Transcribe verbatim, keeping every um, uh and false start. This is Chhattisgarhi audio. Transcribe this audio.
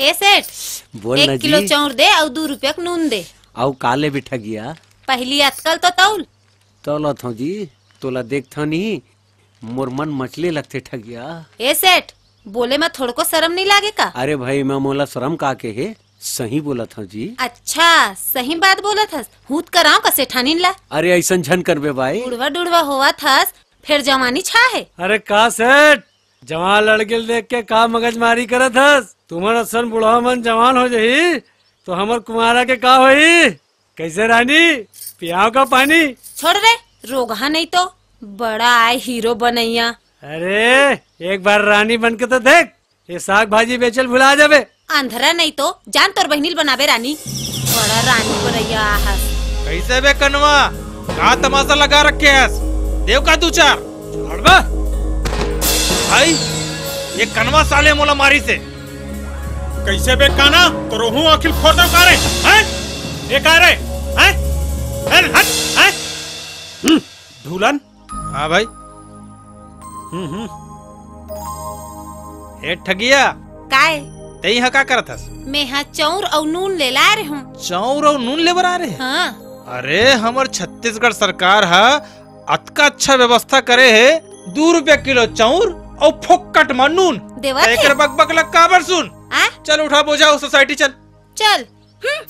ए सेठ, बोल एक ना किलो जी। चाउर दे अउ दू रुपया के नून दे। अउ का लेबे ठगिया? पहिली अतकल तो तौल। तौलत हौं जी, तोला देखथौं नहीं, मोर मन मचले लगथे ठगिया। ए सेठ, बोले म थोड़को शरम नहीं लागे का? अरे भाई, मैं मोला शरम का के हे, सही बोलत हौं जी। अच्छा, सही बात बोलत हस। हूत कराओ का सेठानीन ला? अरे ऐसन झन करबे भाई। बुढ़वा डुढ़वा होवत हस, फेर जवानी छा हे। अरे का सेठ, जवान लड़के ल देख के का मगजमारी करत हस? तुमन असन बुढ़वा मन जवान हो जही, तो हमर कुमारा के का होही? कैसे रानी, पियाव का पानी? छोड़ रे, रोगहा नहीं तो। बड़ा आय हीरो बनैया। अरे, एक बार रानी बन के तो देख, ये साग भाजी बेचल भुला जाबे। अंधरा नहीं तो, जान तोर बहिनी ल बनाबे रानी। बड़ा रानी बनैया आहस। कैसे बे कनवा, का तमाशा लगा रखे हस? देव का दू चार। हड़बा। भाई, ये कनवा साले मोला मारी से। कैसे बे काना, तोर हूँ आँखी ल फोड़ दव का रे? हैं? ये का रे? हैं? हैं? हट, हैं? हम्म, ढूलन। हाँ भाई। हम्म, हम्म। ए ठगिया। काय? तें हा का करत हस? मैं हा चाउर अउ नून ले ला रहे हूँ। चाउर अउ नून ले बर आ रहे? हाँ। अरे, हमर छत्तीसगढ़ सरकार हा अतका अच्छा व्यवस्था करे हे, दू रुपया किलो चाउर अउ फोकट मा नून। देवत त एकर हे? बकबक ल काबर सुन? आ? चल उठा बोझा अउ सोसाइटी चल। चल। हम्म।